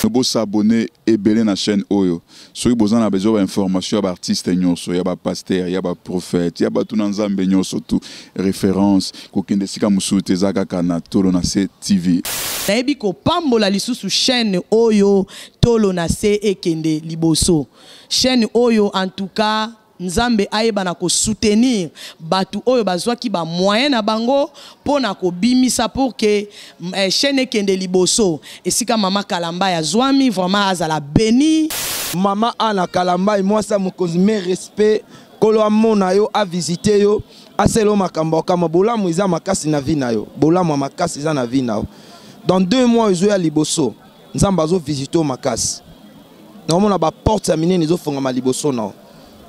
Bo s'abonner ebele na chaîne oyo soki boza na besoin ba information ya ba artiste nyonso ya ba pasteur ya ba prophète ya batu na nzambe nyonso tout référence kokende esika mosusu te eza kaka na Tolo na se TV. Nayebi kopambola lisusu chaine oyo tolo na se ekende liboso chaine oyo en tout cas Nzambe ayeba na ko soutenir batu oyo bazwaki ba moyens na bango pona ko bimisa pour que chaine ekende liboso esika mama Kalambay azwami vraiment azala beni. Maman Anna Kalambay mwasi ya mokonzi mes respects nkolo amona yo a visite yo asala yo makambo ya kokamwa bolamu eza makasi na vie na yo bolamu ya makasi eza na vie na yo dans deux mois ezoya liboso Nzambe azo visite yo makasi naomona ba porte ya minene ezofongama liboso na yo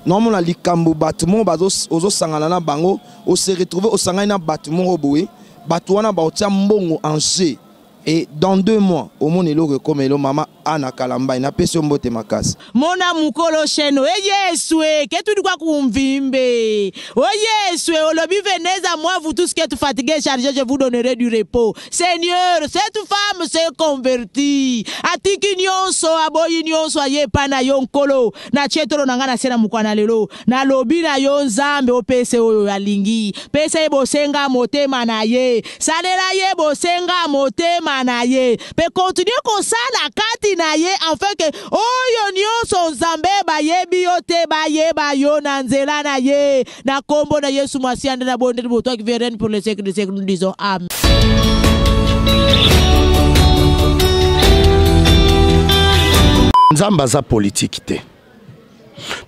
naomona likambo bato moko ozosangana na bango ose retrouve osangani na bato moko boye bato wana baotia mbongo en jeu et dans deux mois omona eloko ekoma elo mama ana kalambai napesi yo mbote makasi mona mukolo sheno e yesu e ke tudi kwa kumvimbe o yesu e olobi venez à moi vous tous qui êtes fatigués chargés je vous donnerai du repos Seigneur, cette femme s'est convertie. Atiki nyonso, aboyi nyonso, aye epai na yo Nkolo. Natie tolo na ngai na se na mokwa na lelo. Nalobi na yo Nzambe, opese oyo alingi. Pesa ye bosenga motema na ye. Salela ye bosenga motema na ye. Pe continue kosala kati na ye afin que oyo nyonso Nzambe bayebi yo te bayeba yo na nzela na ye. Na kombo na Yesu Masiya nde nabondeli bo toi qui viens règne pour les siècles des siècles nous disons amen. Nzambe aza politique te.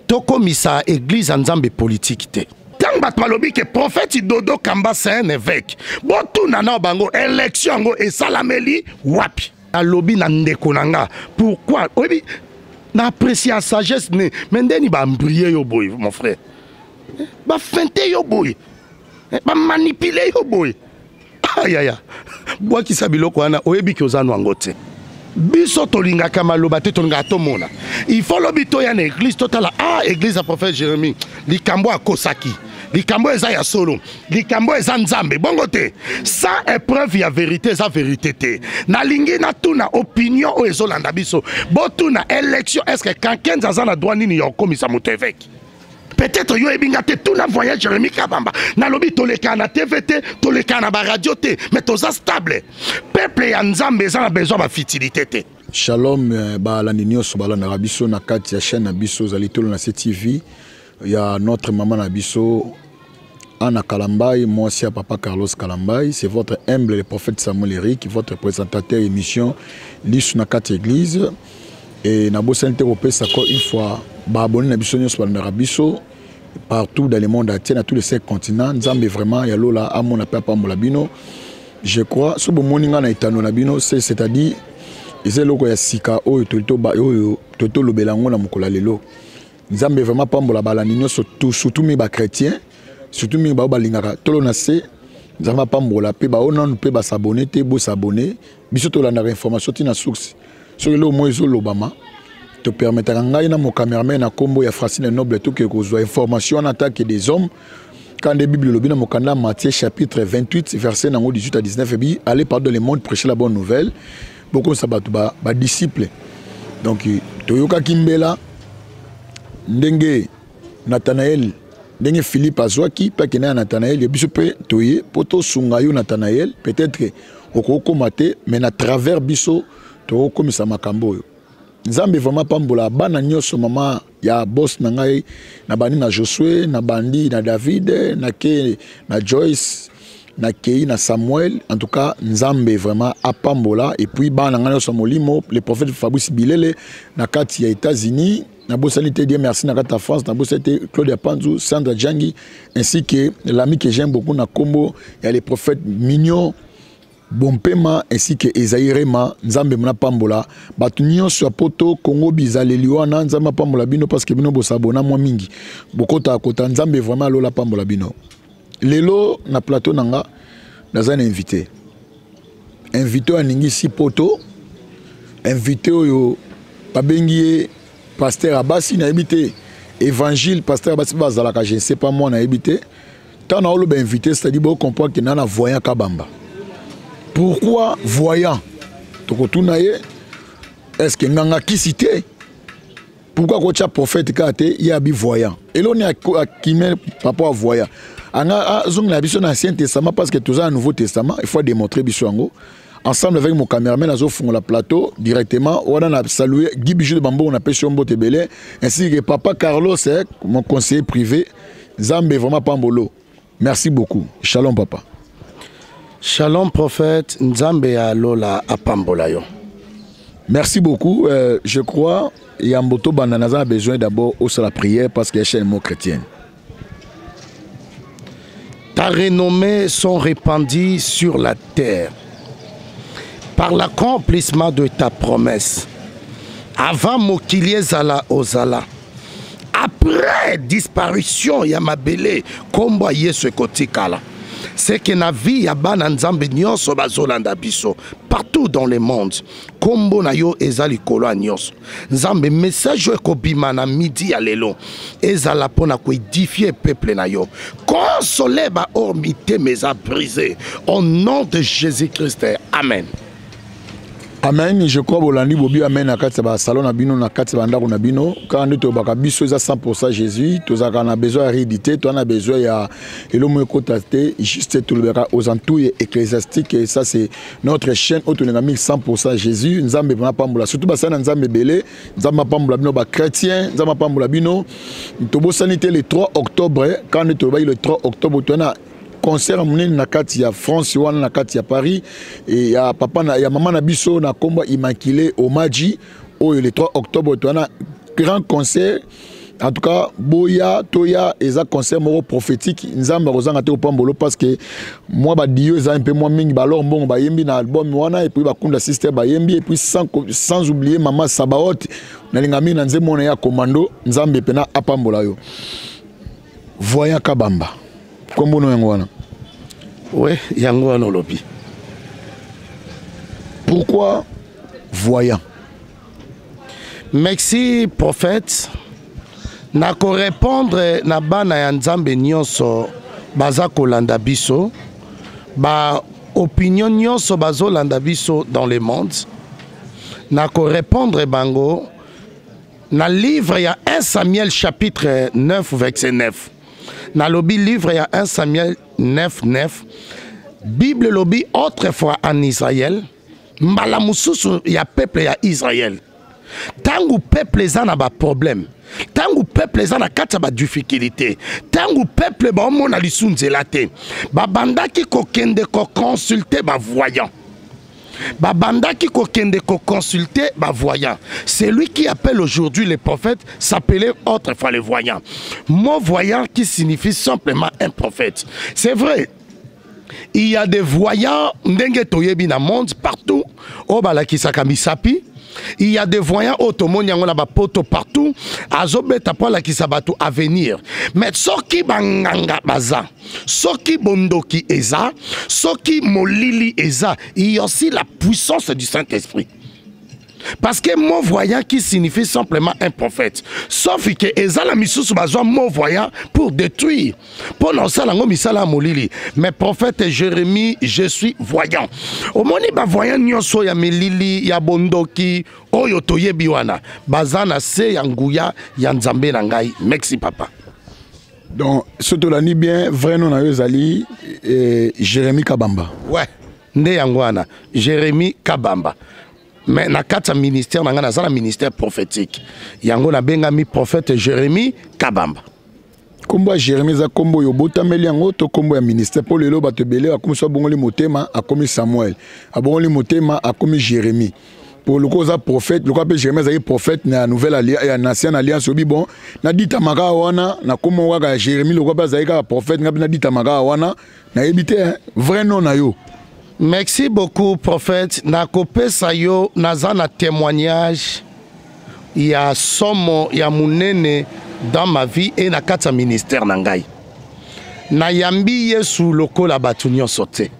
Tokomisa église ya Nzambe politique te. Ntango bato balobi ke prophète Dodo Kamba c'est un évêque, botuna na bango élection yango esalameli wapi? Alobi na ndeko na nga pourquoi oyebi na apprécie ya sagesse ne mais ndeni ba embrouiller yo boye mon frère ba finte yo boye ba manipuler yo boye ayaya bwakisa biloko wana oyebi ke oza nwango te biso tolingaka maloba te tolingaka tomona il faut lobi toya na église totala ah église ya prophète jérémie likambo akosaki likambo eza ya solo likambo eza nzambe bongo te sans épreuve ya verité eza verité te nalingi natuna opinion oyo ezolanda biso botuna élection est ce que kankenza aza na droit nini ya kokomisa moto évêque peut-être yo oyebi nga te tuna voyage jérémi kabamba nalobi tolekaka na tv te tolekaka na baradio te mais toza stable peuple ya nzambe eza na besoin bafitilité te shalom eh, balandi nyonso balandaka biso na kati ya chaîne na biso ezali tolo na se tv ya notre maman na biso Anna Kalambay, mwasi ya papa Carlos Kalambay, c'est votre humble le prophète Samuel Eric, votre présentateur émission Lisu na kati église. Et na bosani te kopesa ko une fois ba abonné na biso nyonso balandaka biso partout dans le monde entier na tous les cinq continents Nzambe vraiment ya lola amona pe apambola bino. Je crois so bomoni nga na etano na bino c'est-à-dire eza eloko ya sika oyo oyo tolobela yango na mokolo ya lelo. Nzambe vraiment pambola balandi nyonso tout surtout mingi ba chrétien surtout mingi baoyo balingaka tolo na se nzambe apambola mpe baoyo nanu mpe basabone te bosabone biso tolandaka information ti na source soki eloko moko ezolobama topermetaka ngai na mocamerman na nkombo ya francine noble toke kozwa information wana atake des hommes quand nde bible elobi na mokanda matthieu chapitre 28 verset nango 18 à 19 ebi allez partout dans le monde prêcher la bonne nouvelle bokomisa bato badisciple ba donc toyokaki mbela ndenge nathanael ndenge philippe azwaki mpe akenda na nathanael ya biso mpe toye mpo tosunga yo nathanael peut-être okokoma te mais na travers biso tokokomisa makambo oyo nzambe vraiment pambola bana nyonso mama ya boss na ngai nabandi na josue nabandi na david nake na joyce nakei na samuel en tout cas nzambe vraiment apambola et puis bana na ngai nyonso ya molimo le prophète fabrice bilele na kati ya états-unis nabosani te dieu merci na kati ya france nabosani te claude panzu sandra jangi ainsi que l'ami que j'aime beaucoup na kombo ya le prophète mignon Bompema ainsi que Esaïe Rema Nzambe mna pambola bato nyonso ya poto Congo bizaleli wana Nzambe apambola bino parce que bino bosabona mwa mingi bokota kota Nzambe vraiment alola pambola bino lelo na plateau na nga naza na invité invité oyo aningisi poto invité oyo babengi ye pasteur abasi nayebi te évangile pasteur abasi bazalaka je ne sais pas moi nayebi te Tant na oloba invité, c'est-à-dire bo comprendre que nana voyant kabamba. Pourquoi voyant? Tokotuna ye. Est ce que nganga kisi te? Pourquoi kotia prophète kaka te, ye abi voyant? Eloko nini akime par rapport à voyant? Anga azongela biso na Ancien Testament, parce que toza na Nouveau Testament. Il faut démontrer biso yango ensemble avec mon cameraman azofungola plateau directement wana. Na saluer Guy Bijou de Bambongo, napesi yo mbote ebele, ainsi que papa Carlos, eh, mon conseiller privé. Nzambe vraiment pambolo. Merci beaucoup. Shalom, papa. Shalom, prophète. Nzambe ya lola apambola yo. Merci beaucoup. Je crois yambo tobanda, naza na besoin d'abord osala prière, parce que ya chaîne mot chrétienne. Ta renommée sont répandues sur la terre par l'accomplissement de ta promesse. Avant mokili ezala, ozala. Après disparition ya mabele, kombo ya Yesu ekotikala. C'est que na vie ya bana Nzambe nyonso bazolanda biso partout dans le monde, kombo na yo eza likolo ya nyonso. Nzambe, message oyo ekobima na midi ya lelo ezala mpona koédifier peuple na yo, consoler baoyo mitema eza brisé, au nom de Jésus Christ, amen. Amen. Je crois bolandi bobi amen na kati ya basalon na bino, na kati ya bandako na bino. Kaka nde toyobaka biso eza 100 Jésus. Tozalaka na besoin ya ridi te, toza na besoin ya elomo ekota te. Juste tolobaka aux entouilles ecclésiastique. Et ça, c'est notre chaîne oyo tolinga mingi, 100 Jésus. Nzambe mpona pambola surtout basali na Nzambe ebele. Nzambe apambola bino bachrétien, Nzambe apambola bino. Tobosani te le 3 octobre. Kaka nde tolobaki, le 3 octobre toya na concert ya monene na kati ya France wana, na kati ya Paris, e ya papa na ya mama na biso na kombo Immaculée Omaji oyo. Le 3 octobre toya na grand concert. En tout cas, boya, toya. Eza concert moko prophétique. Nzambe akozanga te kopambolo, parce que mwa badio eza mpe mwa mingi. Balor mbongo bayembi na album wana, et puis bakunda sister bayembi, et puis sans oublier mama Sabaot, nalinga mingi na nzembo wana ya commando. Nzambe mpena apambola yo. Voyant Kabamba, kombo no yango wana? We, yango wana olobi. Pourquoi voyant? Merci, prophète. Nakorépondre na bana ya Nzambe nyonso baza kolanda biso, baopinion nyonso bazolanda biso dans le monde. Nakorépondre bango na livre ya 1 Samuel chapitre 9 verset 9. Nalobi livre ya 1 Samuel 9 9. Bible elobi: autrefois en Israël, mbala mosusu ya peuple ya Israël, ntango peuple eza na baproblème, ntango peuple eza na kati ya badifficulté, ntango peuple baomona lisu nzela te, babandaki kokende koconsulter bavoyant. Babandaki kokende koconsulter bavoyant. Celui qui appelle aujourd'hui les prophètes s'appelait autrefois les voyants. Mot voyant qui signifie simplement un prophète. C'est vrai, il y a des voyants ndenge toyebi na monde partout oyo balakisaka misapi. Il y a des voyants oyo tomoni yango na bapoto partout, azobeta mpo alakisa bato avenir. Mais soki banganga baza, soki bondoki eza, soki molili eza, il y a aussi la puissance du Saint-Esprit. Parce que mot voyant qui signifie simplement un prophète, sauf que ezala misusu bazwa mot voyant pour détruire, mpo na osala yango misala ya molili. Mais prophète Jérémie, je suis voyant. Omoni, bavoyant nyonso ya milili, ya bondoki oyo toyebi wana, baza na se ya nguya ya Nzambe na ngai. Merci, papa. Donc soki tolandi bien, vrai nom na yo ezali Jérémie Kabamba? Ouais, nde yango wana, Jérémie Kabamba. Mais na kati ya ministère na ngai, naza na ministère prophétique, yango nabengami prophète Jérémie Kabamba. Nkombo ya Jérémie eza nkombo oyo obotameli yango to nkombo ya ministère? Mpo lelo bato ebele akomi so abongoli motema, akomi Samuel, abongoli motema, akomi Jérémie. Po lokola oza prophète, lokola mpe Jérémie azalaki prophète na nouvelle alliance, ya na ancienne alliance, obi bon, naditamaka wana na nkombo kaka ya Jérémie, lokola mpe azalaki kaka prophète, nga mpe naditamaka wana. Nayebi te, hein, vrai nom na yo? Merci beaucoup, prophète. Nakopesa yo, naza na témoignage ya somo ya monene dans ma vie e na kati ya ministère na ngai. Nayambi Yesu lokola bato nyonso te.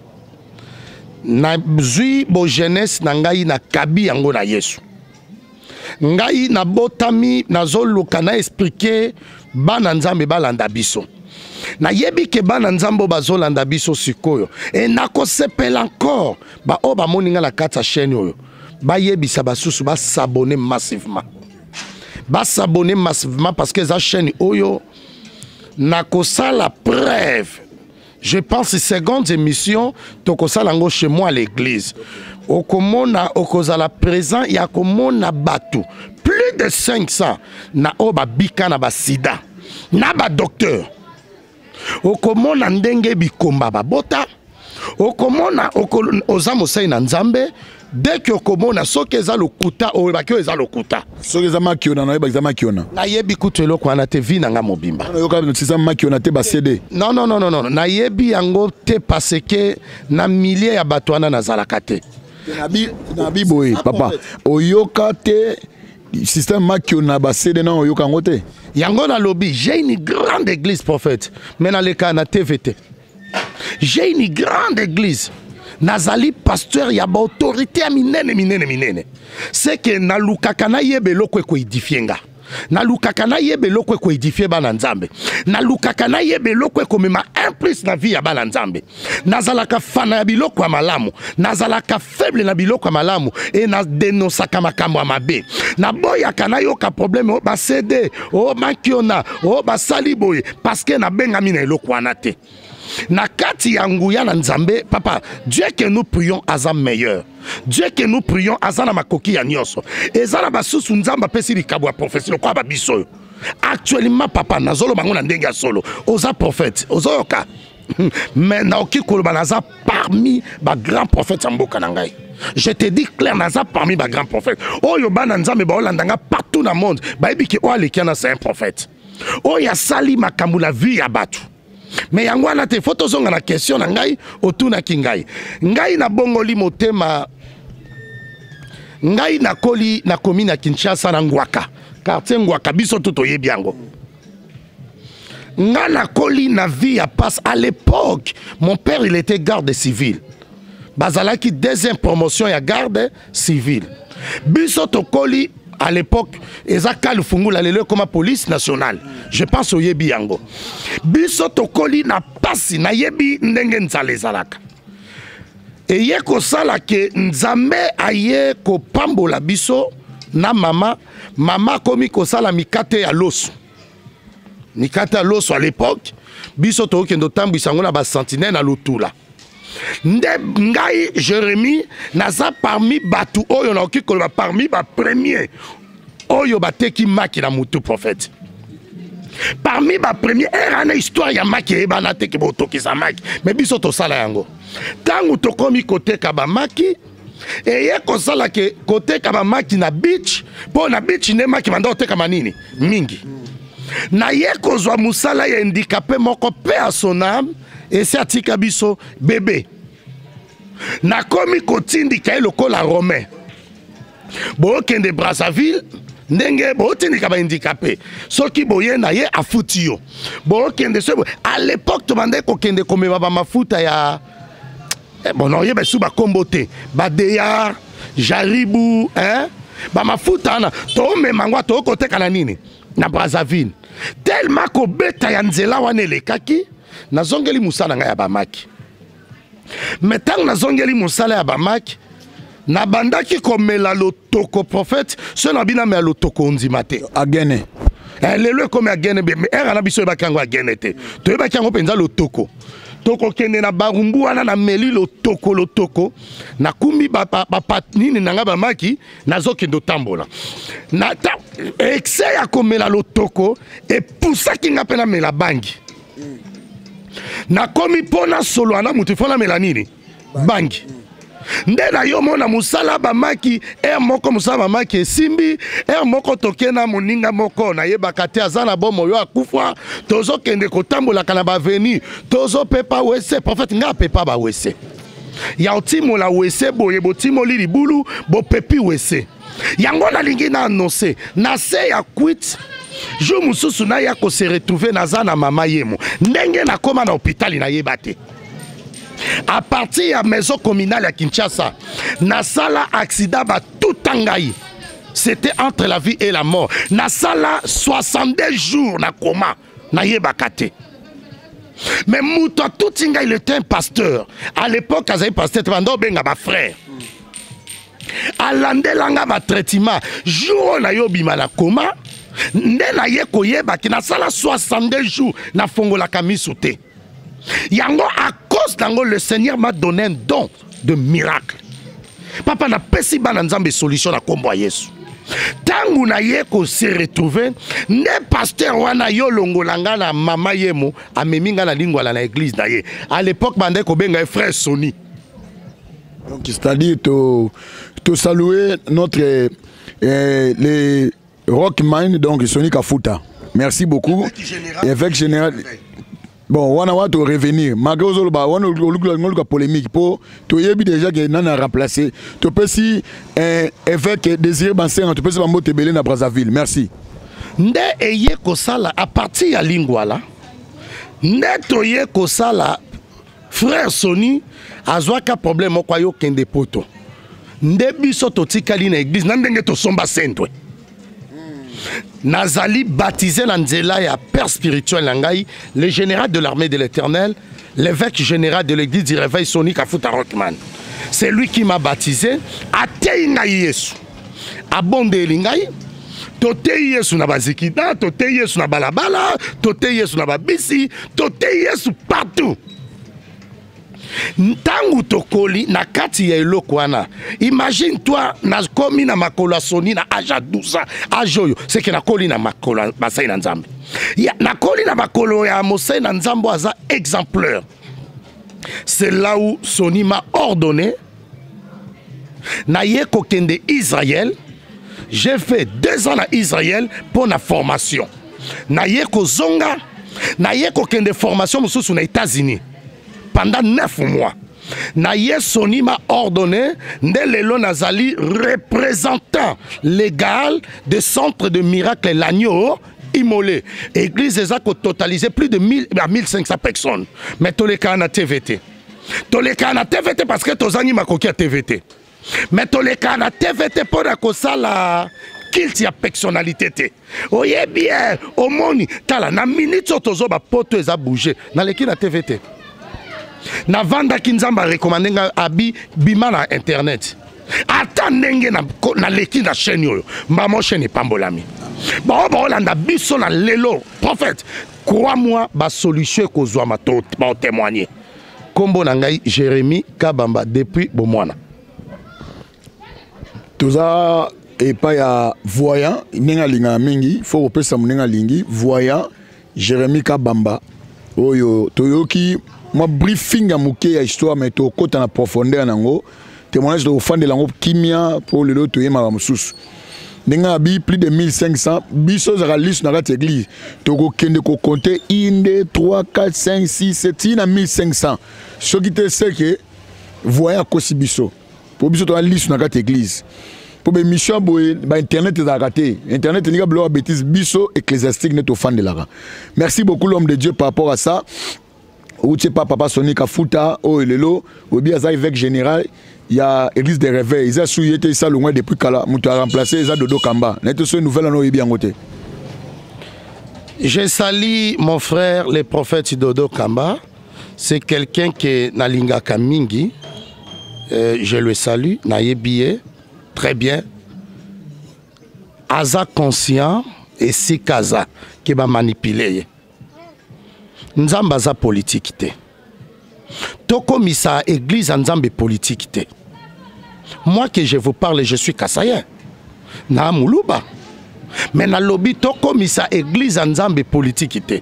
Nazwi bojeunesse na ngai, nakabi yango na Yesu. Ngai nabotami, nazoluka na expliquer bana Nzambe balanda biso. Nayebi ke bana Nzambe oyo bazolanda biso sikoyo, e nakosepela encore baoyo bamoni ngai na kati ya chaîne oyo. Bayebisa basusu basabonne massivement, basabonne massivement, parce que eza chaîne oyo nakosala preuve. Je pense seconde émission tokosala yango chez moi à l'église. Okomona, okozala présent ya komona bato plus de 500 na oyo babika na basida na badocteur. Okomona ndenge bikomba babota, okomona oza mosali na Nzambe. Dès que okomona soki eza lokuta, oyebaki oyo eza lokuta. Soki eza makiona, nayebaki eza makiona. Nayebi kutu eloko wana te, vi na nga mobimba. Oyoka eza makiona te, bacd? Non, non, non, non, non, nayebi yango te, parce que na milieu ya bato wana nazalaka te. Nabi boye, papa, oyoka te système makiona, bacd na oyoka yango te? Yango nalobi, j'ai une grande église, prophète, mais naleka na TV te. J'ai une grande église, nazali pasteur ya baautorité ya minene minene minene. C'est que nalukaka nayeba eloko ekoédifie nga, nalukaka nayeba eloko ekoédifie bana Nzambe, nalukaka nayeba eloko ekomema un plus na vie ya bana Nzambe. Nazalaka fana ya biloko ya malamu, nazalaka faible na biloko ya malamu e nadenosaka makambo ya mabe. Naboyaka nayoka problème oyo bacd, oyo makiona, oyo basali boye, parce que nabengami na eloko wana te. Na kati ya nguya na Nzambe, papa, Dieu que nous prions aza meilleur. Dieu que nous prions aza na makoki ya nyonso. Eza na basusu Nzambe apesi likabo ya prophétie lokola babiso oyo actuellement. Papa, nazoloba yango na ndenge ya solo. Oza prophète, ozoyoka, mais naoki koloba naza parmi bagrand prophète ya mboka na ngai. Je te dis clair, naza parmi bagrand prophète oyo bana Nzambe baolanda nga partout na monde. Bayebi ke oyo aleki wana, c'est un prophète oyo asali makambo na vie ya bato. Mais yango wana te, faut tozonga na question na ngai otunaki ngai. Ngai nabongoli motema. Ngai nakoli, nakomi na Kinshasa, na Ngwaka, quartier Ngwaka, biso tu toyebi yango. Nga nakoli na vie ya passe. À l'époque, mon père, il était garde civil. Bazalaki deuxième promotion ya garde civile. Biso tokoli à l'époque eza Kalufungula, lelo ekoma police nationale, je pense oyebi yango. Biso tokoli na pasi, nayebi ndenge nzala ezalaka. Eye kosala ke Nzambe aye kopambola biso na mama. Mama akomi kosala mikate ya loso. Mikate ya loso, à l'époque biso tokokende otambwisa yango na basentinelle na Lutula. Nde ngai Jérémie naza parmi bato oyo nakoki koloba parmi bapremier oyo bateki maki na mutu, prophète. Parmi bapremier ere wana, histoire ya maki eyebana te ke botokisa maki, mais biso tosala yango. Ntango tokomi koteka bamaki, eye kosala ke koteka bamaki na beach, mpo na beach nde maki banda kotekama nini mingi. Naye kozwa mosala ya handicapé moko mpe ya son âme esi atika biso bebe. Nakomi kotindika ye lokola romain, bookende Brazzaville, ndenge bootindika bahandicapé, soki boye na ye afuti yo, bookende so. À l'époque tobandaki kokende komema bamafuta ya bon, naoyeba esu bakombo te, badeyar, jaribu, hein? Bamafuta wana toomema yango, tookoteka na nini na Brazzaville. Tellement kobeta ya nzela wana elekaki, nazongeli mosala na ngai ya bamaki. Mais ntango nazongeli mosala ya bamaki, nabandaki komela lotoko, prophète. So na bino amela lotoko, ondima te. Agene. Lelo ekomi agene, mais ere na biso oyebaki yango agene te. Toyebaki yango mpenza lotoko. Tokokende na Barumbu wana, nameli lotoko, lotoko, nakumbi nini na ngai, bamaki, nazokende otambola na ta. Excès ya komela lotoko epusaki nga mpe namela bangi. Nakomi mpo nasolola na motu, fo namela nini? Bangi. Nde na yo mona mosala bamaki ere moko, mosala bamaki esimbi. Ere moko toke na moninga moko, nayebaka te aza na bomo oyo akufa. Tozokende kotambolaka na baveni, tozopepa WC, prophète. Ngai apepa baWC ya otimola WC boye, botimoli libulu, bopepi WC yango. Nalingi na annonce na se ya kwit, jour mosusu naya kose retrouve naza na mama yemo. Ndenge nakóma na hôpital, nayeba te. À partir ya maison communale ya Kinshasa, nasala accident, batuta ngai, c'était entre la vie et la mort. Nasala 62 jours na coma, nayebaka te. Mais moto atuti ngai, il était un pasteur à l'époque, azali pasteur te, banda obenga bafrère. Alandela nga batraitement. Jour oyo naye obima na koma, nde naye koyebaki nasala 62 jours nafongolaka miso te. Yango à cause nango le Seigneur m'a donné un don de miracle. Papa napesi bana Nzambe solution na kombo ya Yesu. Tangu na ye ko se retrouver nde pasteur wana yo longola nga na mama yemo amemi nga na lingwala na église na ye. À l'époque bande kobenga ye frère Sony. Donc c'est-à-dire to to saluer notre les Rockman, donc Sony Kafuta. Merci beaucoup. Évêque général. Bon, wana wa to revenir. Malgré ozoloba wana oluka polémique po toyebi déjà que nana remplacer. To pesi évêque Désiré Bansenga, to pesi bambote belé na Brazzaville. Merci. Nde eye kosala à partir ya Lingwala. Nde toye kosala frère Sony azwaka problème moko ayo kende poto. Nde biso totikali na église na ndenge tosomba sentwe. Nazali baptisé na nzela ya père spirituel na ngai, le général de l'armée de l'Éternel, l'évêque général de l'église du réveil Sony Kafuta Rockman. C'est lui qui m'a baptisé. Atei ngai Yesu. Abondeli ngai. Totei Yesu na bazikida, totei Yesu na balabala, totei Yesu na babisi, totei Yesu partout. Ntangu tokoli na kati ya eloko wana, imagine toi nakomi na makolo ya Sony na âge ya 12 ans, âge oyo c'est que nakoli na makolo ya basali na Nzambe. Ya, nakoli na makolo ya mosali na Nzambe aza exemplaire. C'est là où Sony m'a ordonné naye kokende Israël. J'ai fait 2 ans na Israël pour la formation. Naye kozonga, naye kokende formation mosusu na États-Unis pendant 9 mois. Naye Sony m'a ordonné nde lelo nazali représentant légal de centre de miracle l'agneau immolé. Église eza ko totaliser plus de 1000 à 1500 personnes. Mais toleka na TVT. Toleka na TVT parce que tozangi makoki ya TVT. Mais toleka na TVT mpo na kosala culte ya personnalité te. Oyebi bien, omoni, tala na minute oyo tozoba poto eza bouger. Naleki na TVT. Navandaki Nzambe a recommander nga abi bima na internet. Ata ndenge naleki na chaîne oyo, mbamo chaîne epambolami. Bao baolanda biso na lelo, prophète, crois-moi, ba solution ekozwama to ba témoigner. Kombo na ngai Jérémie Kabamba depuis Bomwana. Toza epai ya voyant ndenge alingaka mingi, faut kopesa ndenge alingi voyant Jérémie Kabamba oyo toyoki mwa briefing ya moke ya histoire, mais tokota na profondeur nango, témoignage tokofandela yango kimia po lelo toyemaka mosusu. Ndenge abi plus de 1500 biso ezalaka liso na kati ya église, tokokende kokonte 1 2 3 4 5 6 7 ti na 1500. Soki te seke voyant akosi biso, po biso toza liso na kati ya église. Po ba émission boye ba internet ezalaka te, internet elinga biloko ya bêtise, biso ecclésiastique nde tofandelaka. Merci beaucoup l'homme de Dieu par rapport à ça. Outie pa papa Sony Kafuta oyo lelo obi aza évêque général ya église de réveil, eza su ye te esa longwa depuis kala, moto a remplacé eza Dodo Kamba. Na te so nouvelle ano oyebi yango te. Je salue mon frère le prophète Dodo Kamba, c'est quelqu'un qui nalingaka mingi. Je le salue, nayebi ye très bien. Aza conscient et si kaza qui va manipuler ye. Nzambe aza politique te. Tokomisa église ya Nzambe politique te. Moi que je vous parle, je suis Kasaïen. Na Muluba. Mais na lobi tokomisa église ya Nzambe politique te.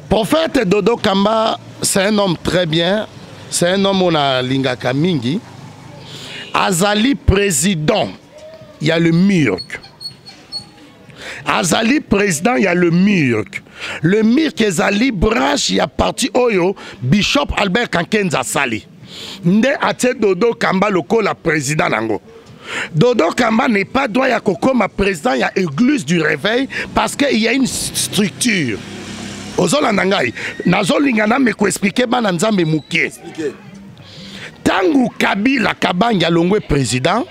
Prophète Dodo Kamba, c'est un homme très bien. C'est un homme on a lingaka mingi. Azali président, il y a le MURC. Azali président, il y a le MURC. Le MURC ezali branche ya parti oyo Bishop Albert Kankenza sali. Nde atie Dodo Kamba lokola président nango. Dodo Kamba n'est pas droit ya kokoma président ya église du réveil parce que il y a une structure. Ozolanda ngai, nazolinga na me ko expliquer bana Nzambe mukie. Tangu Kabila Kabange alongwe président,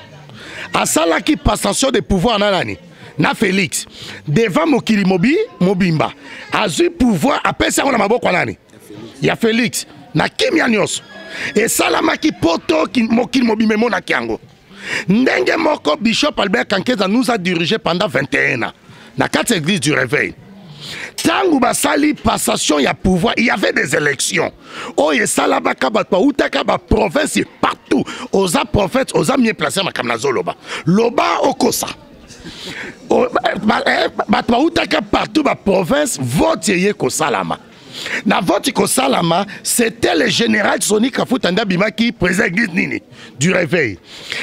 asalaki passation de pouvoir na nani? Na Félix. Devant mokili mobi, mobimba. Azui pouvoir apesi yango na maboko ya nani? Ya Félix. Na kimia nyonso. Esalamaki poto ki, mokili mobimba emonaki yango. Ndenge moko Bishop Albert Kankeza nous a dirigé pendant 21 ans na kati église du réveil. Tango basali passation ya pouvoir, il y avait des élections. Oyo esalamaka bato bautaka ba province partout. Oza prophète, oza mieux placé makambo nazoloba. Loba okosa. Bato bautaka partout ba province, vote eye kosalama. Na vote kosalama, c'était le général Sony Kafuta nde abimaki président église nini du réveil.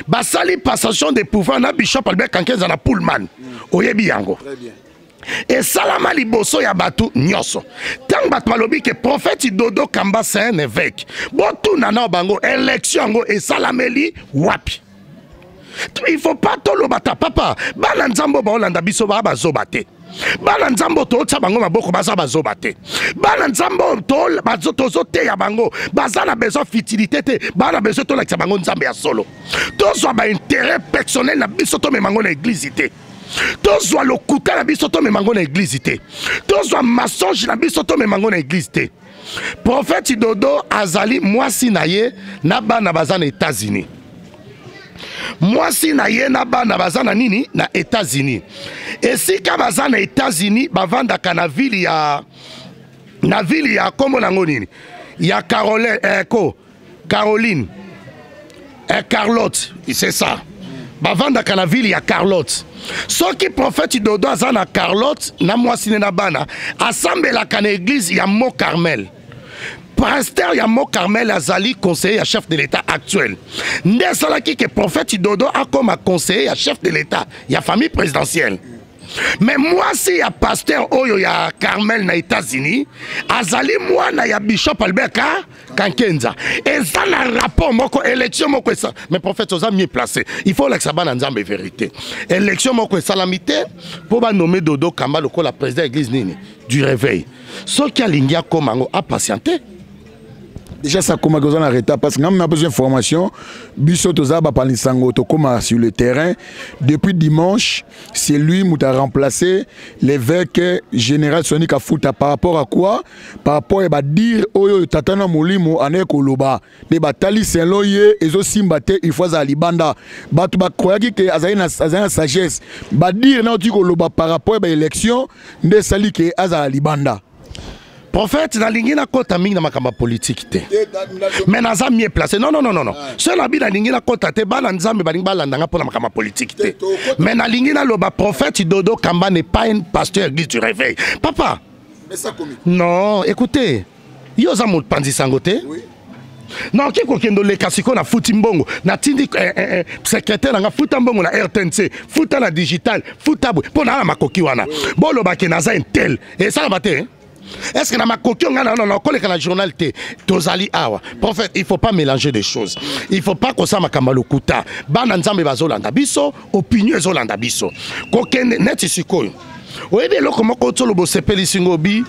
Basali passation de pouvoir na Bishop Albert Kankenza na Pullman. Oyebi yango. Esalama liboso ya bato nyonso. Ntango bato balobi ke prophète Dodo Kamba c'est un évêque, botuna na bango élection yango esalameli wapi? Il faut pas toloba ta papa, bana nzambo baolanda biso ba bazoba te. Bana nzambo tootya bango maboko baza bazoba te. Bana nzambo tozoteya bango baza na besoin futilité te, bana besoin tolakisa bango nzambe ya solo. Tozwa ba intérêt personnel na biso tomema yango na église te. Tozwa lokuta na biso tomema yango na église te. Tozwa mensonge na biso tomema yango na église te. Prophète Dodo azali mwasi na ye na bana baza na États-Unis. Mwasi na ye na bana baza na nini? Na États-Unis. Esika baza na États-Unis bavandaka na ville ya, na ville ya kombo nango nini? Ya Caroline, ko Caroline, Carlotte, c'est ça. Bavandaka na ville ya Carlotte. Soki prophète Dodo aza na Carlotte na mwasi ne na bana, asambelaka na église ya Mont Carmel. Pasteur ya Mont Carmel azali conseiller ya chef de l'État actuel. Nde asalaki ke prophète Dodo akoma conseiller ya chef de l'État ya famille présidentielle. Mais mwasi ya pasteur oyo ya Carmel na États-Unis azali mwana ya Bishop Albert Kankenza. Eza na rapport moko élection moko esa. Mais prophète oza mieux placé. Il faut lakisa bana nzambe vérité. Élection moko esalami te po ba nommer Dodo Kamba lokola président église nini du réveil. Soki alingi akoma yango a patienter. Déjà ça koma koza na retard parce que ngam na besoin information biso toza ba panisango to koma sur le terrain depuis dimanche. C'est lui qui a remplacé l'évêque général Sony Kafuta par rapport à quoi? Par rapport à dire oyo tatana molimo ane koloba de batali selo ye ezo simba te il faut za libanda batu ba croyaki que azali na azali na sagesse ba dire na oti koloba par rapport à élection nde sali que azala libanda. Prophète nalingi nakota mingi na makambo ya politique te. Mais naza mieux placé. Non, non, non, non, non. Seul abi nalingi nakota te, bana nzambe balingi balanda nga mpona makambo ya politique te. Mais nalingi naloba prophète Dodo Kamba n'est pas un pasteur église du réveil. Papa. Mais ça komi. Non, écoutez. Yo za mopanzi sango te. Oui. Non, ki kokendo leka siko na futi mbongo, na tindi secrétaire nga futa mbongo na RTNC, futa na digital, futa boye, mpo na na makoki wana. Boloba ke naza un tel. Et ça ba te, hein? Est-ce que na makoki nga na na koleka na journal te tozali awa? Prophète, il faut pas mélanger des choses. Il faut pas kosama kamba lokuta. Bana nzambe bazolanda biso, opinion ezolanda biso. Kokende neti sikoyo. Oyebi eloko moko tolo bosepeli singo bi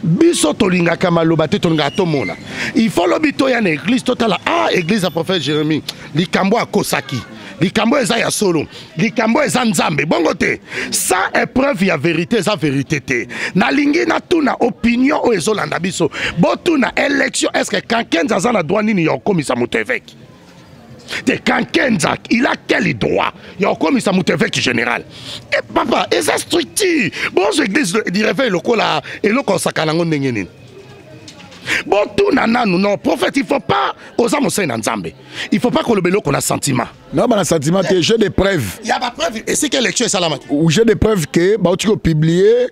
biso tolingaka maloba te, tolingaka tomona. Il faut lobi toya na église totala, ah, église ya prophète Jérémie, likambo akosaki. Likambo eza ya solo, likambo eza nzambe, bongo te. Sans épreuve ya vérité, eza vérité te. Nalingi natuna opinion oyo ezolanda biso. Botuna élection, est-ce que Kankenza aza na droit nini ya kokomisa moto évêque? Te Kankenza, il a quel droit ya kokomisa moto évêque général? Eh, papa, eza structure. Bonzo église du réveil lokola eloko osaka nango ndenge nini? Botuna nanu, non, prophète, il faut pas oza mosali na nzambe. Il faut pas koloba eloko na sentiment. Non, bah, na sentiment te, j'ai des preuves. Il y a ba preuve et c'est quelle lecture esalamaki? Ou j'ai des preuves que ba uti ko publier,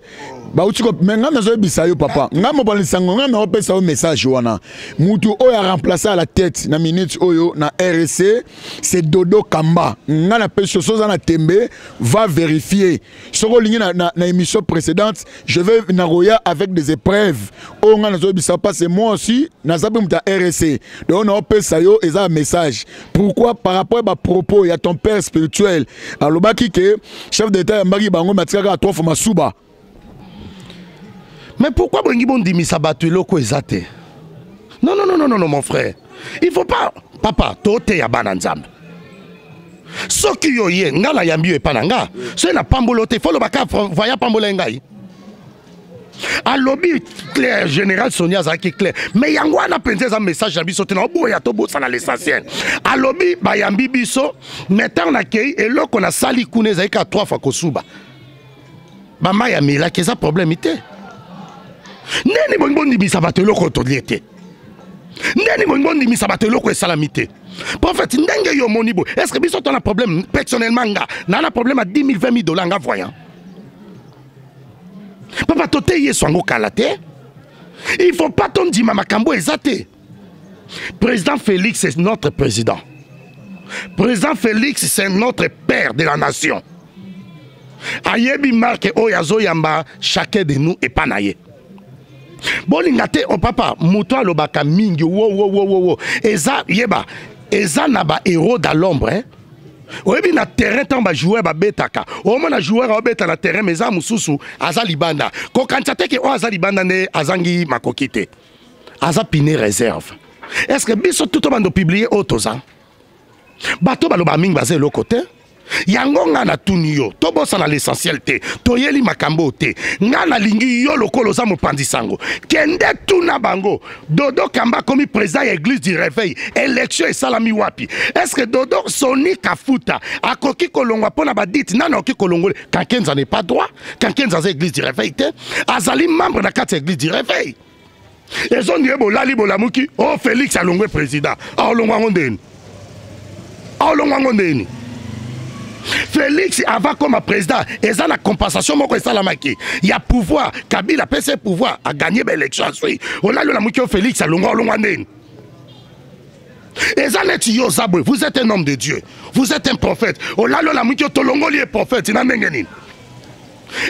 ba uti ko mais nga nazo yebisa yo papa. Nga mo bali sango nga na opesa yo message wana. Mutu oyo a remplacé à la tête na minute oyo na RC, c'est Dodo Kamba. Nga na pesi soza na tembe, va vérifier. Soko lingi na émission précédente, je vais naroya avec des épreuves. Oyo nga nazo yebisa parce que moi aussi naza pe mutu ya RC. Donc na opesa yo eza un message. Pourquoi par rapport à ba propos ya ton père spirituel alobaki que chef d'état yambaki bango matikaka à 3 fois masuba. Mais pourquoi bongi bondimisa bato eloko eza te? Non, non, non, non, non, non, mon frère. Il faut pas, papa, tote ya bana nzambe. Soki yo ye, nga na yambi yo epa na nga. Soki na pambolo te, faut lobaka, voya pambola ngai. Alobi clair, général Sonia azalaki clair, mais yango wana mpenza eza message na biso te, na oboya tobosana l'essentiel. Alobi bayambi biso, mais ntango nakei eloko nasali kuna ezali kaka 3 fois kosuba bamai amelaki, eza problème te. Ndeni bongi bondimisa bato eloko tolie te, ndeni bongi bondimisa bato eloko esalami te. Prophète, ndenge yo omoni boye, est ce que biso tona problème? Personnellement nga naa na problème ya 10 000 20 000 dollars, nga voyant papa tote Yesu yango kala te. Il faut pas tondima makambo eza te. Président Félix, c'est notre président. Président Félix, c'est notre père de la nation. Ayebi marke oyo azoyamba chacun de nous epa na ye. Bolinga te o papa moto alobaka mingi wo wo wo wo wo eza yeba eza na ba héros dans l'ombre, hein? Oyebi na terrain ntango bajoueur babetaka, omona joueur aobeta na terrain, mais eza mosusu aza libanda. Kokanisa te ke oyo aza libanda nde azangi makoki te, aza pine réserve. Est ce que biso tuto bando publie oyo toza bato baloba mingi baza eloko te? Yango nga natuni yo, tobosana l'essentiel te, toyeli makambo te. Nga nalingi yo lokola oza mopanzi sango, kende tuna bango. Dodo Kamba akomi président ya église du réveil, élection esalami wapi? Est ce que Dodo Soni Kafuta akoki kolongwa mpo na badite? Nani akoki kolongola? Kankenza n'est pas droit. Kankenza aza église du réveil te, azali membre na kati ya église du réveil. Ezondi ye bolali bolamuki o oh, Félix alongwe président, aolongwa yango ndeni? Aolongwa yango ndeni? Félix avant comme président eza na compensation moko esalamaki ya pouvoir. Kabila apesi ye pouvoir, aganye baélection, azwi. Olali olamuki o Félix alongwa, olongwa ndeni? Eza neti yo oza boye, vous êtes un homme de Dieu, vous êtes un prophète, olali olamuki o tolongoli ye prophète na ndenge nini?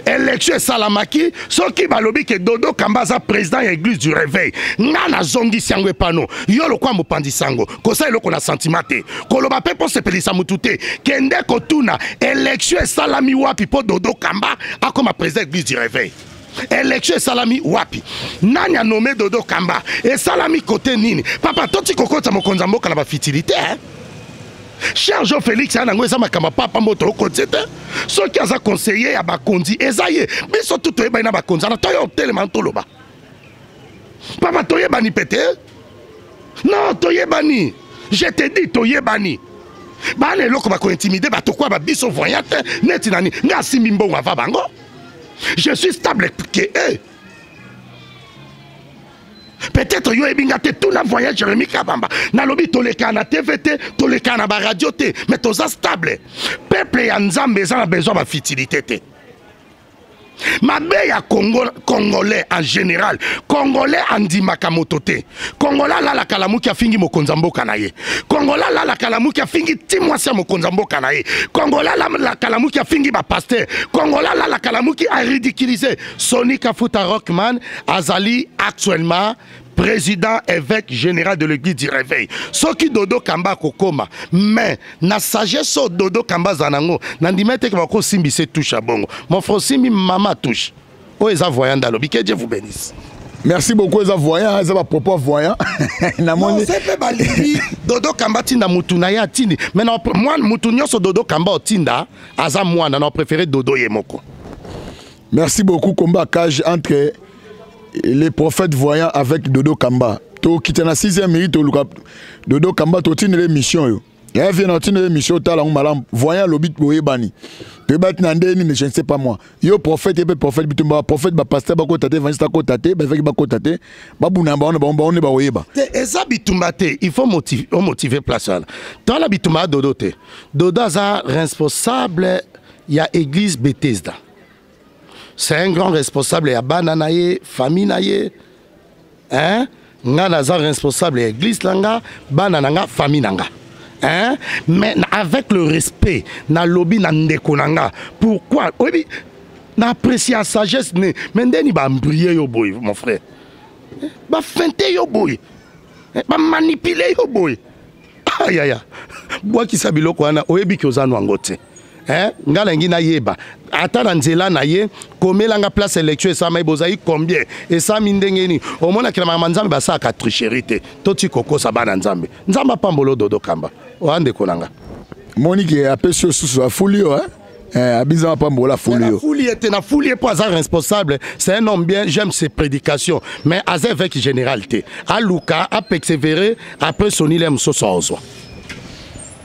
Élection esalamaki. Soki balobi ke Dodo Kamba aza président ya église du réveil, nga nazongisi yango epano yo lokwa mopanzi sango. Kosala eloko na sentiment te, koloba mpe mpo sepelisa mutu te. Kende kotuna élection esalami wapi mpo Dodo Kamba akoma président église du réveil. Élection esalami wapi? Nani anome Dodo Kamba? Esalami kote nini? Papa, toti kokota mokonzi ya mboka na bafitilité, eh? Cher Jean Félix aya nango eza makambo papa mboto okotie te. Soki aza conseiller ya bakonzi, eza ye. Biso tu toyebani na bakonzi wana, toyo otelema toloba papa toyebani pe te. Non, toyebani, je te dis, toyebani. Bana eloko bakointimide bato kwa babiso voyant te neti nani. Nga asimbi mbongo ava bango, je suis stable que eux. Peut-être yo oyebi nga te, tuna voyage Jérémi Kabamba. Nalobi toleka na TV te, toleka na baradio te, mais toza stable. Peuple ya Nzambe eza na besoin bafitilité te. Mabe ya Congo, congolais en général, congolais andimaka moto te. Congolais alalaka lamuki afingi mokonzi ya mboka na ye. Congolais alalaka lamuki afingi ti mwasi ya mokonzi ya mboka na ye. Congolais alalaka lamuki afingi bapaster. Congolais alalaka lamuki aridiculize. Soni Kafuta Rockman azali actuellement président évêque général de l'église du réveil. Soki Dodo Kamba akokoma, mais na sagesse oyo Dodo Kamba aza nango, nandima ete ke bakosimbisa touche ya bongo. Mon frère osimbi mama touche oyo eza voyant alobi. Que Dieu vous bénisse. Merci beaucoup, eza voyant, eza bapropos voyant. Namoni mpe balingi Dodo Kamba tinda mutu na ye atindi, mais na mwana mutu nyonso Dodo Kamba otinda aza mwana na préféré Dodo ye moko. Merci beaucoup. Combat cage entre les prophètes voyants avec Dodo Kamba. Tokita na 6e minute, toluka Dodo Kamba, totindela mission yo. Ya vie na tindela mission, tala ngo malamu. Voyant lobi boyebani. Toyebani na ndenge nini, je ne sais pas moi. Yo prophète pe prophète bitumba prophète ba pasteur bakota te, évangéliste akota te, ba évêque bakota te, babuna ba wana ba wana ba oyeba. Te eza bitumba te, il faut motiver, motiver place wana. Tala bitumba ya Dodo te. Dodo aza responsable ya église Bethesda. C'est un grand responsable ya bana na ye, famille na ye, hein? Nga naza responsable ya église na nga, bana na nga, famille na nga, hein? Mais avec le respect nalobi na ndeko na nga, pourquoi oyebi na apprécier ya sagesse ne, mais ndeni baembrie yo boye, mon frère, bafinte yo boye, bamanipule yo boye, ayaya, bwakisa biloko wana, oyebi ke oza no yango te. Hein? Nga nalingi nayeba ata na nzela na ye komelanga place élection esalama, bozali combien, esami ndenge nini? Omonaki na makambo Nzambe basalaka tricherie te. Toti kokosa bana Nzambe. Nzambe apambola Dodo Kamba oya ndeko na nga. Monike apesi yo susu, afuli yo, hein? Eh, abiza apambola afuli yo. Nafuli ye te, nafuli ye mpo aza responsable. C'est un homme bien, j'aime ses prédications, mais aza évêque général te. Aluka apersévérer, après sonile mosusu aozwa.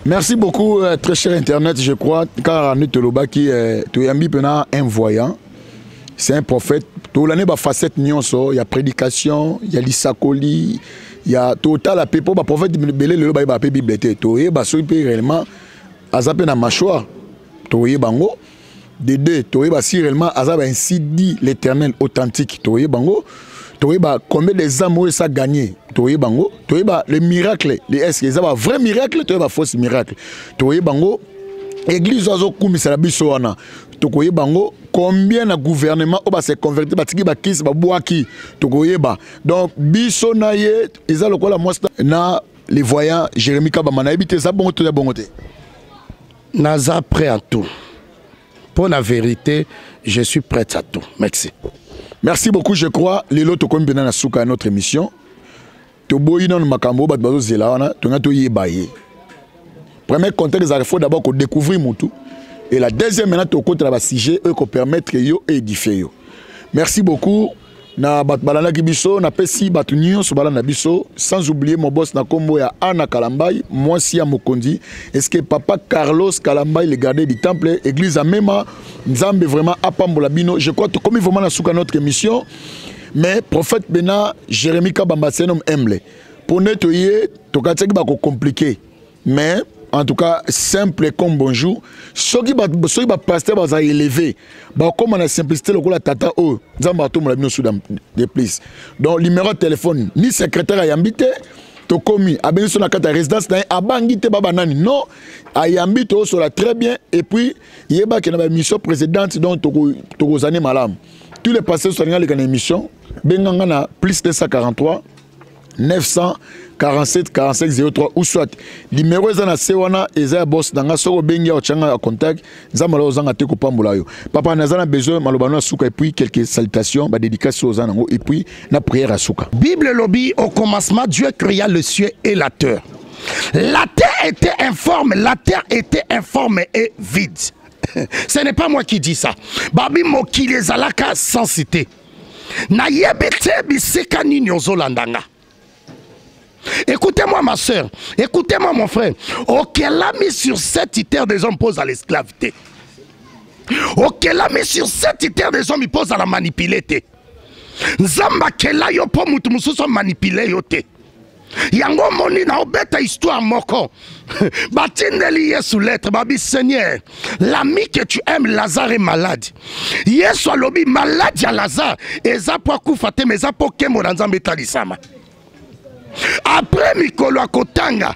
Merci beaucoup, très cher internet, je crois, car nous tolobaki, toyambi pena un voyant, c'est un prophète. Tolane ba facette nyonso, il y a prédication, il y a lisakoli, il y a total la pepo ba prophète belé lelo ba ba pe Bible te. Toyeba soki pe réellement aza pe na mâchoire, toyeba ngo. De deux, toyeba si réellement aza ba ainsi dit l'Éternel authentique, toyeba ngo. Toyeba combien des âmes oyo ça gagné, toyeba ngo. Toyeba le miracle, les est-ce que eza ba vrai miracle, toyeba fausse miracle. Toyeba ngo église azo kumisa la biso wana. Tokoyeba ngo combien na gouvernement oyo ba se convertir, batiki ba kisi, ba bwaki, tokoyeba. Donc biso na ye eza lokola mwasi na les voyants Jérémie Kabamba na yebi te eza bongo to ya bongo te. Naza prêt à tout. Pour la vérité, je suis prêt à tout. Merci. Merci beaucoup, je crois. Lelo tokomi pena na suka ya notre émission. Toboyi nanu makambo bato bazozela wana, tonga toyeba ye. Premier contexte, il faut d'abord qu'on découvrir mutu. Et la deuxième, maintenant, tokota na ba sujet oyo ko permettre yo édifier yo. Merci beaucoup. Na bato balandaki biso, na pesi bato nyonso balanda biso, sans oublier mon boss na kombo ya Anna Kalambayi, mwasi ya mokonzi. Est-ce que papa Carlos Kalambayi, le gardien du temple, église à Mema, Nzambe vraiment apambola bino. Je crois que comme vraiment na suka notre émission, mais prophète Bena Jérémie Kabamba, c'est un homme humble. Pour nettoyer, tokatiaki bako compliqué. Mais en tout cas, simple comme bonjour. Ceux qui ba, ceux qui ba pasteur baza élevé, ba comme na simplicité lokola tata o, Nzambe atombola bino sous de plus. Donc numéro de téléphone ni secrétaire ayambi te, tokomi abengi so na kati ya résidence na ye, abangi te baba nani. Non, ayambi to sola très bien et puis yeba ke na ba émission précédente donc toko tokozane malamu. Tous les pasteurs sont allés na émission, benganga na plus 243 947 45 03 ou soit numéro eza na se wana eza ya boss na nga, soko obengi ya otyanga ya contact, Nzambe ala ozanga te kopambola yo. Papa, naza na besoin maloba no ya suka et puis quelques salutations, ba dédicaces oyo oza nango et puis na prière ya suka. Bible elobi au commencement Dieu créa le ciel et la terre. La terre était informe, la terre était informe et vide. Ce n'est pas moi qui dis ça. Babi mokili ezalaka sans cité. Nayebi te bisika nini ozolanda nga. Écoutez-moi ma soeur, écoutez-moi mon frère. Okelami sur cette terre des hommes pose à l'esclavité. Okelami sur cette terre des hommes pose à la manipuler te. Nzamba kela yo po mutu mususu manipuler yo te. Yango moni na obeta histoire moko. Batindeli Yesu lettre, babi Seigneur, l'ami que tu aimes Lazare est malade. Yesu alobi malade ya Lazare eza po akufa te, mais eza po kembo na Nzambe etalisama. Après mikolo akotanga,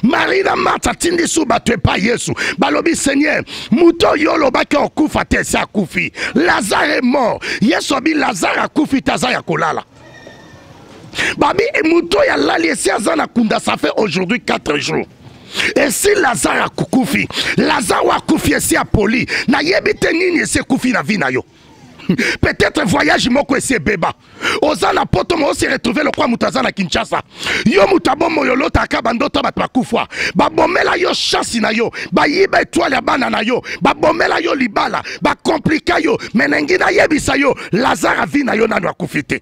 Marie na Marthe atindi su bato epa Yesu. Balobi Seigneur, moto oyo olobaki okufa te esi akufi. Lazare est mort. Yesu abi Lazare akufi te, aza ya kolala. Babi moto oyo alali esi aza na kunda, ça fait aujourd'hui 4 jours. Et si Lazare akufi, Lazare akufi esi apoli, nayebi te nini esi ekufi na vie na yo. Peut-être voyage moko esi ebeba. Oza na poto mo se retrouver lokwa moto aza na Kinshasa. Yo moto abomo yo lotaka bandoto bato bakufa. Babomela yo chance na yo, bayiba étoile ya bana na yo, babomela yo libala, bakomplika yo, mais nangi nayebisa yo, Lazare avi na yo nanu akufi te.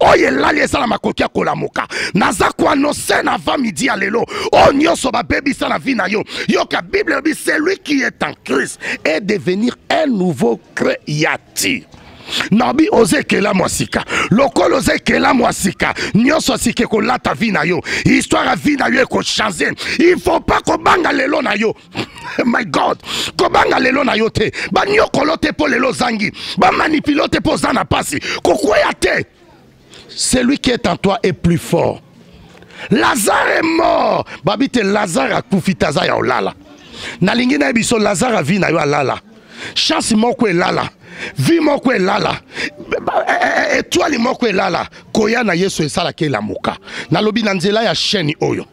Oyo elali ezala makoki ya kolamuka. Naza koannonce na avant midi ya lelo, oyo nyonso babebisa na vie na yo. Yoka Bible elobi, celui qui est en Christ est devenir un nouveau créature. Nabi oza ekelamu ya sika. Lokola oza ekelamu ya sika, nyonso ya sika ekolata vie na yo. Histoire ya vie na yo ekochange. Il faut pas kobanga lelo na yo. My God, kobanga lelo na yo te. Banyokolo te po lelo ozangi. Bamanipule te po oza na pasi. Kokweya te. Celui qui est en toi est plus fort. Lazare est mort. Babi te Lazare akufi te, aza ya olala. Nalingi na biso Lazare avi na yo alala. Chance moko elala. Vie moko elala. Étoile moko elala. Koya na Yesu esalaka elamuka. Nalobi na nzela ya chaîne oyo.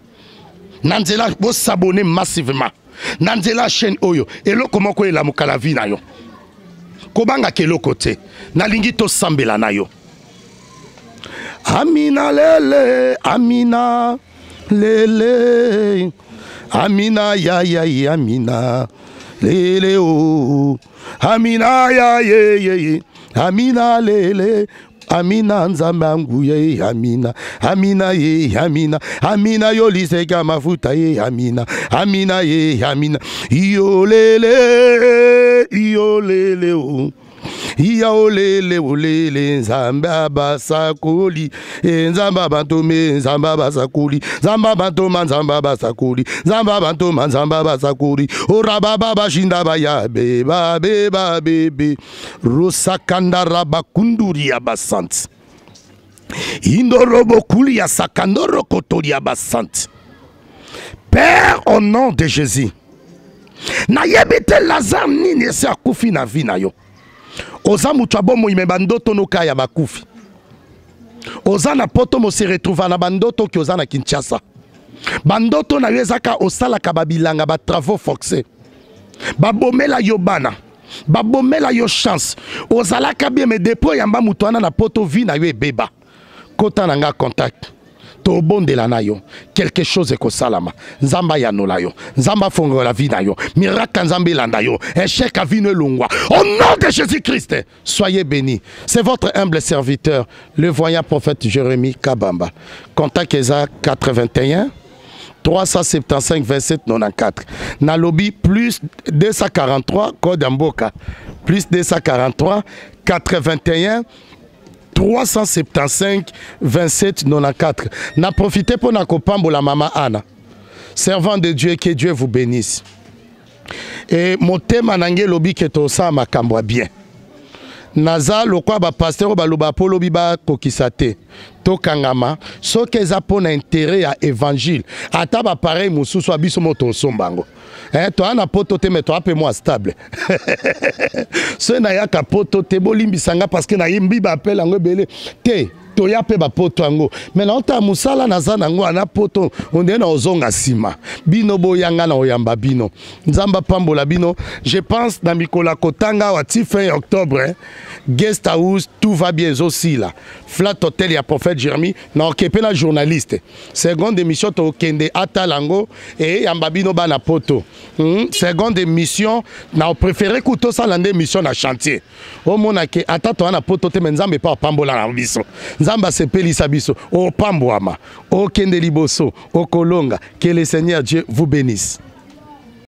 Na nzela bo s'abonner massivement. Na nzela ya chaîne oyo eloko moko elamuka la vie na yo. Kobanga eloko te. Nalingi tosambela na yo. Amina lele, amina lele, amina ya ya ya amina. Lele o Amina ya ye ye ye Amina lele Amina nzambe anguya ye Amina Amina ye Amina Amina yo liseka mafuta ye Amina Amina ye Amina Yo lele yo lele o iya olele olele nzambe abasakoli e nzambe abantome nzambe abasakoli nzambe abantoma nzambe abasakoli nzambe abantoma nzambe abasakoli orababa bashinda bayabe babe babebe rosakanda rabakunduri ya basanti indorobokuli ya sakandoro kotori ya basanti père au nom de jésus nayebi te lazare nini esi akufi na vi na yo oza moto ya bomoi me bandoto noka ya bakufi oza na poto mose retrouva na bandoto ki oza na kinshasa bandoto na yo ezaka osalaka babilanga batravaux forcé babomela yo bana babomela yo chance ozalaka bien me depuis oyamba moto wana na poto vi na yo ebeba kota na nga contact tobondela na yo quelque chose ekosalama nzambe ayanola yo nzambe afongola vie na yo miracle ya nzambe elanda yo échec ya vino elongwa au nom de jésus christ soyez bénis c'est votre humble serviteur le voyant prophète jérémie kabamba contact eza 81 375 27 94 nalobi plus 243 code ya mboka plus 243 81 375 27 94 na profite mpo na kopambola mama ana servant de dieu que dieu vous bénisse e motema na ngai elobi ke tosala makambo ya bien naza lokwa bapaster oyo baloba mpo lobi bakokisa te tokangama soki eza mpo na intere ya évangile ata bapareil mosusu ya biso mo tosomba yango eh, toya na poto te me toya mpe mwa stable soki nayaka poto te bolimbisa nga parce que nayembi baapele yango ebele te toya mpe bapoto yango me naotala mosala naza nango ana poto ondenge na ozonga nsima bino boyanga na oyamba bino nzambe apambola bino je pense na mikolo ya kotanga awa ti fin octobre guest house tout va bien ezosila flat hotel ya prophète jeremy na oke mpe na journaliste seconde émission tokende atala yango eyamba bino bana poto Seconde émission na préféré ku tosala nde émission na chantier omona ke ata toa na poto te me nzambe epa apambola na biso nzambe asepelisa biso opambwama okende liboso okolonga que le seigneur dieu vous bénisse.